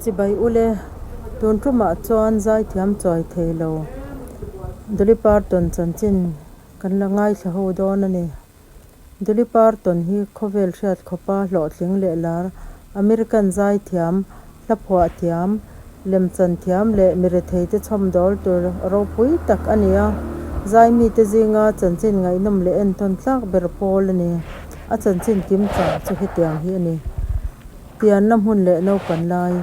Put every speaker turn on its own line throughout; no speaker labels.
Chibai ule, tun tumah chuan zaithiam chuai thei lo Dolly Parton chanchin kan la ngaithla ho dawn a ni. Dolly Parton hi khawvel hriat khawpa hlawhtling leh lar American zaithiam, hlaphuah thiam, lemchan thiam leh miretheite chhawmdawl tur ropui tak a ni a, zaimite zinga chanchin ngaihnawm leh entawn tlak ber pawl a ni. A chanchin kim chang chu hetiang hi a ni. Pianna hmun leh naupan lai.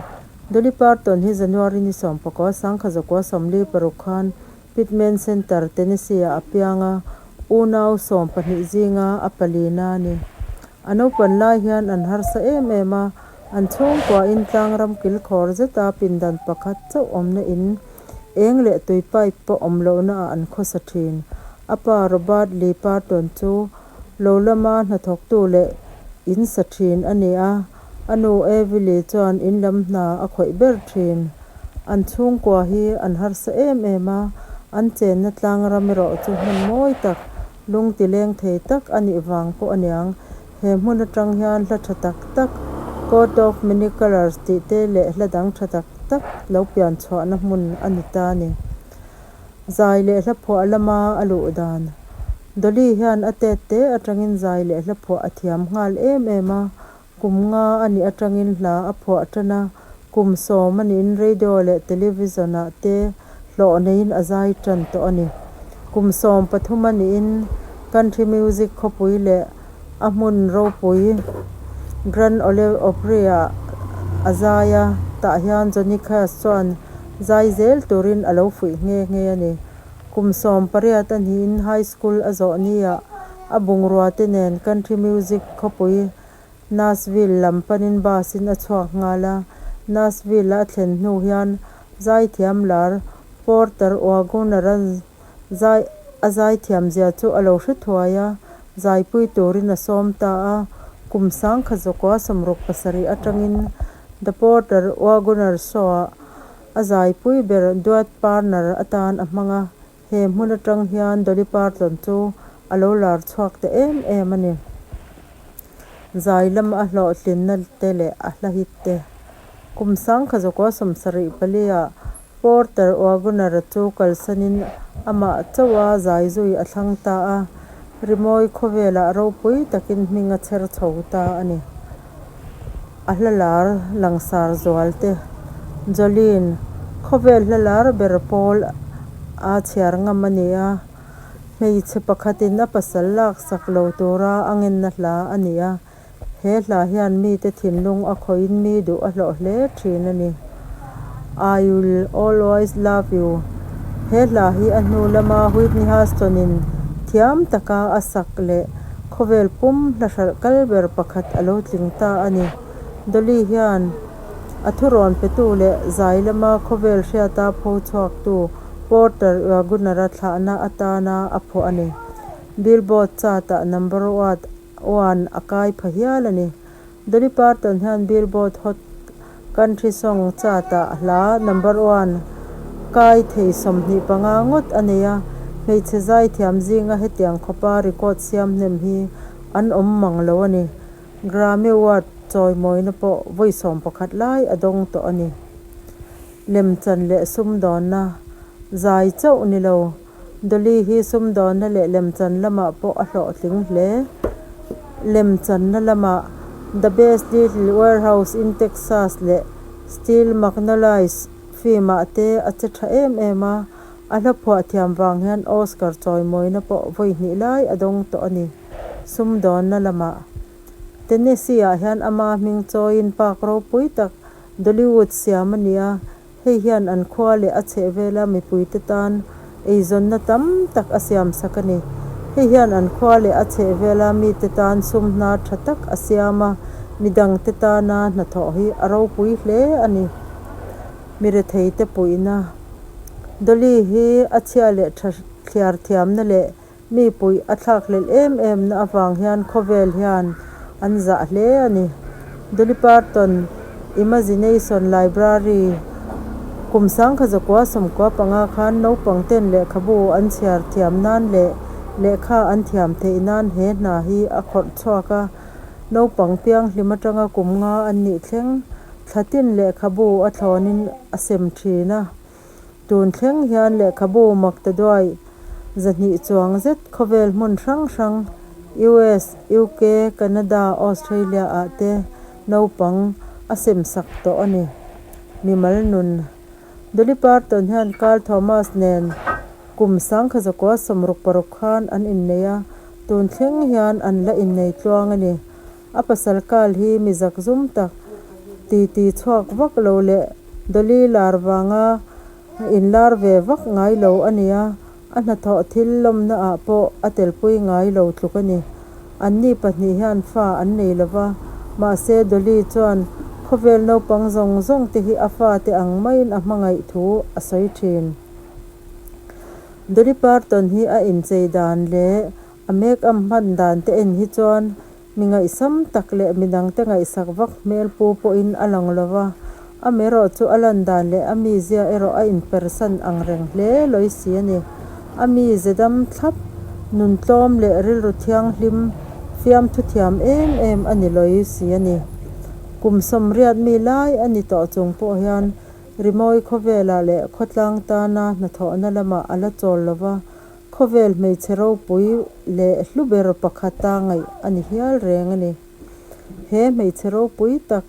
Dolly Parton hi January ni sawmpakua sangkha zakua 46 khan Pittman Center, Tennessee-ah a piang a, unau 12 zinga a palina a ni. A naupan lai hian an harsa em em a, an chhungkuain tlangram kilkhawr zeta pindan pakhat chauh awmna in eng leh tui pipe pawh awm lohnaah an khawsa thin. A pa Robert Lee Parton chu lo lama hnathawktu leh in sa thin a ni a, a nu Evily chuan in lam hna a khawih ber thin. An chhungkua hi an harsa em em a, an chenna tlang ram erawh chu hmun mawi tak, lung ti leng thei tak a nih vang pawh a niang. He hmun atang hian hla tha tak tak, Coat of Many Colours tih te leh hla dang tha tak tak lo pian chhuahna hmun a ni ta a ni. Zai leh hla phuah lama a luh dan. Dolly hian a tet te atangin zai leh hla phuah a thiam nghal em em a, kum nga a nih atangin hla a phuah tan a, kum 10 a niin radio leh television ah te hlawh neiin a zai tan tawh a ni. Kum 13 a niin country music khawpui leh a hmun ropui Grand Ole Opry ah a zai a, tah hian Johnny Cash chuan Zai zel turin a lo fuih nghe nghe a ni. Kum 18 a hnihin high school a zawh niah a bungrua te nen country music khawpui Nashville lam panin bus in a chhuak nghal a. Nashville a thlen hnu hian zaithiam lar Porter Wagoner-a zai a zaithiam zia chu a lo hre thuai a, zaipui turin a sawm ta a. Kum 1967 atangin The Porter Wagoner Show-ah a zaipui ber duet partner atan a hmang a, he hmun atang hian Dolly Parton chu a lo lar chhuak ta em em a ni. Zai lama a hlawhtlinna te leh a hla hit te. Kum 1974 ah Porter Wagoner-a chu kalsanin amah chauha zai zui a thlang ta a, rimawi khawvelah ropui takin hming a chher chho ta a ni. A hla lar langsar zual te, Jolene, khawvel hla lar ber pawl a chhiar ngam a ni a, hmeichhe pakhatin a pasal laksak lo tura a ngenna hla a ni a. He hla hian mite thinlung a khawihin mi duh a hlawh hle thin a ni. I will always love you He hla hi a hnu lama Whitney Houston-in thiam taka a sak leh khawvel pum hla hralh kal ber pakhat a lo tling ta a ni. Dolly hian a thurawn petu leh zai lama khawvel hriata pho chhuaktu Porter Wagoner-a thlahna atana a phuah a ni. Billboard chart-ah number one a kai pha hial a ni. Dolly Parton hian Billboard Hot Country Song chart-ah hla number one kai thei 25 ngawt a nei a, hmeichhe zaithiam zinga hetiang khawpa record siam hnem hi an awm mang lo a ni. Grammy Award chawimawina pawh vawi 11 lai a dawng tawh a ni. Lemchan leh sumdawnna zai chauh ni lo. Dolly hi sumdawnna leh lemchan lamah pawh a hlawhtling hle. Lemchanna lamah The Best Little Warehouse in Texas leh Steel Magnolias film-ah te a che tha em em a, a hla phuah thiam vang hian Oscar chawimawina pawh vawi hnih lai a dawng tawh a ni. Sumdawnna lamah Tennessee-ah hian ama hming chawiin park ropui tak Dollywood siam a ni a, Hei hian an khua leh a chhehvela mipuite tan eizawnna tam tak a siamsak a ni. Hei hian an khua leh a chhehvela mite tan sum hna tha tak a siam a, midangte tana hnathawh hi a ropui hle a ni. Miretheite puihna Dolly hi a chhia leh tha thliar thiamna leh Mi puih a thlakhlelh em em na avang hian khawvel hian an zah hle a ni. Dolly Parton Imagination Library kum 1995 khan naupang ten lehkhabu an chhiar thiam nan leh lehkha an thiam theih nan he hna hi a khawrh chhuak a. Naupang pianghlim atanga kum nga an nih thleng. Thla tin lehkhabu a thlawnin a sem thin a. Tun thleng hian lehkhabu maktaduai 200 chuang zet khawvel hmun hrang hrang, US, UK, Canada, Australia ah te naupang a sem sak tawh a ni. Mimal nun. Dolly Parton hian Carl Thomas nen kum 1966 khan an innei a, tun thleng hian an la innei tluang a ni. A pasal Carl hi mi zakzum tak, titi chhuak vak lo leh Dolly lar vanga inlar ve vak ngai lo a ni a, a hnathawh thil lawmna ah pawh a telpui ngai lo tluk a ni. Anni pahnih hian fa an nei lo va, mahse Dolly chuan khawvel naupang zawng zawng te hi a fate ang maiin a hmangaih thu a sawi thin. Dolly Parton hi a inchei dan leh A make-up hman dan te en hi chuan mi ngaihsam tak leh midangte ngaihsak vak hmel pu pawhin a lang lo va, amaherawh chu a lan dan leh a mizia erawh a inpersan ang reng hle lawi si a ni. A mize dam thlap, nun tlawm leh rilru thianghlim, fiamthu thiam em em a ni lawi si a ni. Kum 80 mi lai a ni tawh chung pawh hian rimawi khawvelah leh khawtlang tana hnathawhna lamah a la chawl lo va, Khawvel hmeichhe ropui leh hlu ber pakhata ngaih a ni hial reng a ni. He hmeichhe ropui tak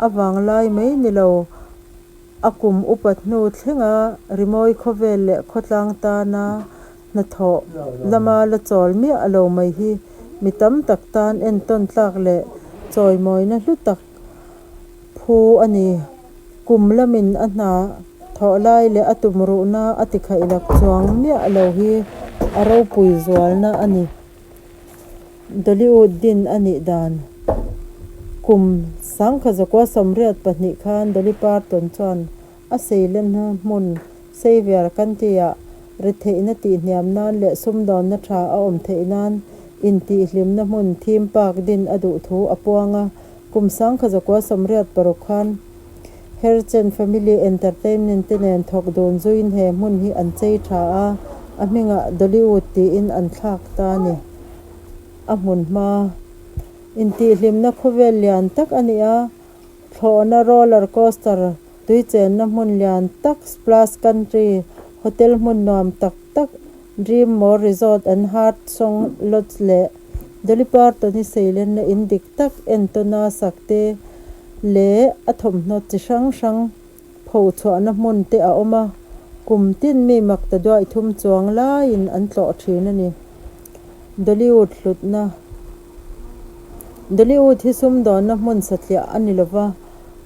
avang lai mai ni lo, a kum upat hnu thlenga rimawi khawvel leh khawtlang tana hnathawh lama la chawl miah lo mai hi mi tam tak tan entawn tlak leh chawimawina hlu tak phu a ni. Kum lamin a hna thawh lai leh a tumruhna a tikhaih lak chuang miah lo hi a ropui zualna a ni. Dollywood din a nih dan. Kum 1982 khan Dolly Parton chuan a seilenna hmun Xavier County-ah retheihna tihhniam nan leh sumdawnna tha a awm theih nan intihhlimna hmun theme park din a duh thu a puang a. Kum 1986 khan Herchen Family Entertainment te nen thawk dun zuiin he hmun hi an chei tha a, a hmingah Dollywood tiin an thlak ta a ni. A hmun hma intihhlimna khawvel lian tak a ni a, thlawhna roller coaster, tuichenna hmun lian tak Splash Country, hotel hmun nuam tak tak Dream More Resort and Heart Song Lodge leh Dolly Parton-i seilenna in dik tak entawna sak te leh a thawmhnaw chi hrang hrang phochhuahna hmun te a awm a, kum tin mi makta duaih thum chuang laiin an tlawh thin a ni. Dollywood hlutna Dollywood hi sumdawnna hmun satliah a ni lova,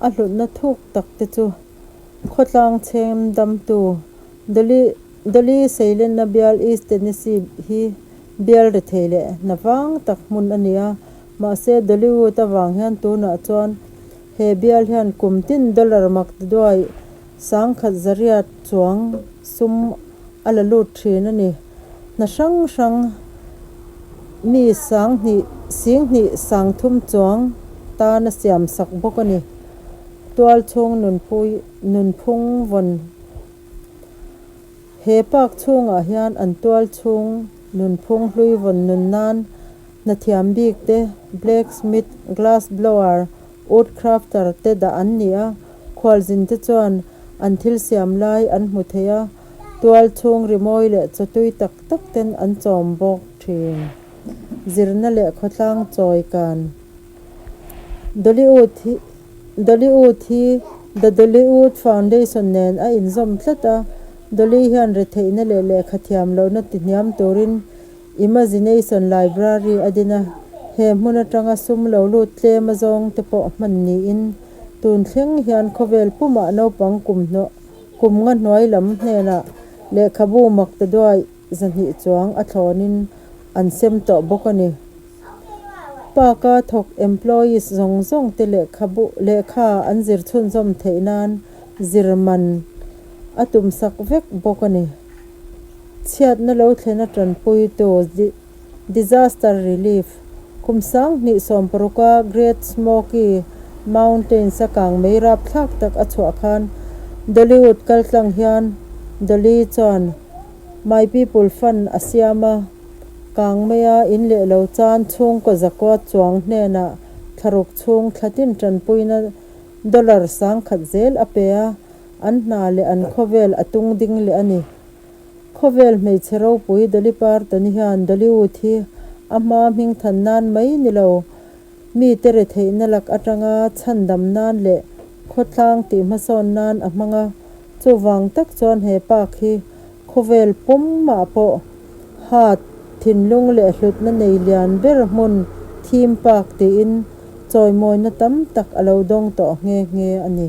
a hlutna thuk tak te chu khawtlang chhem damtu Dolly Dolly seilenna bial East Tennessee hi bial rethei leh hna vang tak hmun a ni a, mahse Dollywood avang hian tunah chuan he bial hian kum tin dollar maktaduai 1100 chuang sum a la lut thin a ni. Hna hrang hrang mi 2000 2030 chuang tan a siam sak bawk a ni. Tualchhung nunpui nunphung vawn He park chhungah hian an tual chhung nunphung hlui vawn nun nan hnathiam bik te, blacksmith, glass blower, wood crafter te dah an ni a, khualzin te chuan an thil siam lai an hmu thei a, tual chhung rimawi leh chawtui tak tak ten an chawm bawk thin. Zirna leh khawtlang chawi kan. Dollywood hi Dollywood hi The Dollywood Foundation nen a inzawm tlat a, Dolly hian retheihna leh lehkha thiam lohna tihniam turin Imagination Library a din a, he hmun atanga sum lo lut tlem a zawng te pawh hman niin tun thleng hian khawvel pumah naupang kum kum nga hnuai lam hnenah lehkhabu maktaduai 200 chuang a thlawnin an sem tawh bawk a ni. Park-a thawk employees zawng zawng te lehkhabu lehkha an zir chhunzawm theih nan zir man a tum sak vek bawk a ni. Chhiatna lo thlena tanpuitu Disaster Relief kum 2016-a Great Smoky Mountains-a kang mei rapthlak tak a chhuah khan Dollywood kaltlang hian Dolly chuan My People Fund a siam a. Kang maia in leh lo chan chhungkaw zakua chuang hnenah thlaruk chhung thlatin tanpuina Dollar 10,000 zel a pe a, an hna leh an khawvel a tung ding leh a ni. Khawvel hmeichhe ropui Dolly Parton hian Dollywood hi a hma hmingthan nan mai ni lo, mite retheihna lak atanga chhandam nan leh khawtlang tih hmasawn nan a hmang a, chuvang tak chuan he park hi khawvel pumah pawh hat thinlung leh hlutna nei lian ber hmun theme park tiin chawimawina tam tak a lo dawng tawh nghe nghe a ni.